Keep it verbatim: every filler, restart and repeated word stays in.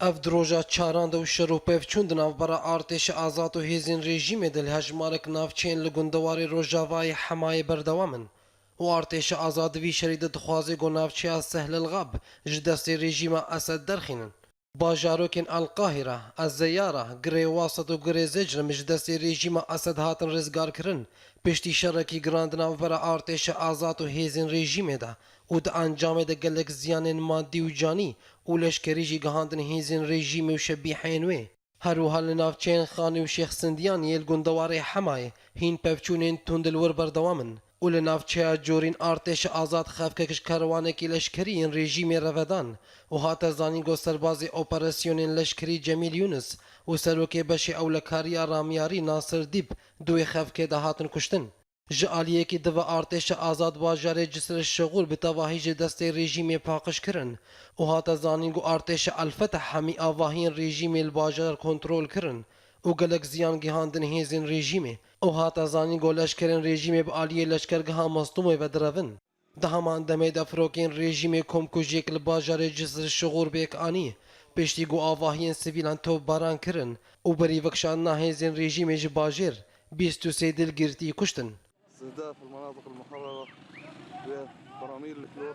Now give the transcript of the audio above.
Ev di roja çaran de û şer û pevçûn di navbera artêşa azad û hêzên rejîmê de li hejmarek navçeyên li gundewarê rojavayê Hemayê berdewam in û artêşa azad di vî şerî de dixwaze ku navçeya Sehlelxab ji destê rejîma Esed derxînin. Bajarokên El Qahira, Ez Zeyara, Girê Wasat û Girê Zecrim ji destê rejîma Esed hatin rizgarkirin, piştî şerekî giran di navbera artêşa azad û hêzên rejîmê de û di encamê de gelek ziyanên madî û canî û leşkerî jî gihandin hêzên rejîmê û şebîheyên wê. Her wiha li navçeyên Xanî û Şêx Sindiyaniyê li gundewarê Hemayê hîn pevçûnên tund li wir berdewam in û li navçeya Corîn artêşa azad xefkek ji kerwanekî leşkerî yên rejîmê re vedan û hate zanîn ku serbazê operasyonên leşkerî Cemîl Yûnis û serokê beşê ewlekariya ramyarî Nasir Dîp di wê xefkê de hatin kuştin. Ji aliyekî di ve artêşa azad bajarê Cisir Şixûr bi tevahî ji destê rejîmê paqij kirin û hate zanîn ku artêşa El Feteh hemî avahiyên rejîmê li bajar kontrol kirin û gelek ziyan gihandin hêzên rejîmê û hate zanîn ku leşkerên rejîmê bi aliyê leşkergeha Mestûmê ve direvin. Di heman demê de firokên rejîmê komkujiyek li bajarê Cisir Şixûr bi yek anî, piştî ku avahiyên sivîlan topbaran kirin û berî vekişandina hêzên rejîmê ji bajêr, bîst û sê dilgirtî kuştin. استهداف المناطق المحررة ببراميل الكلور.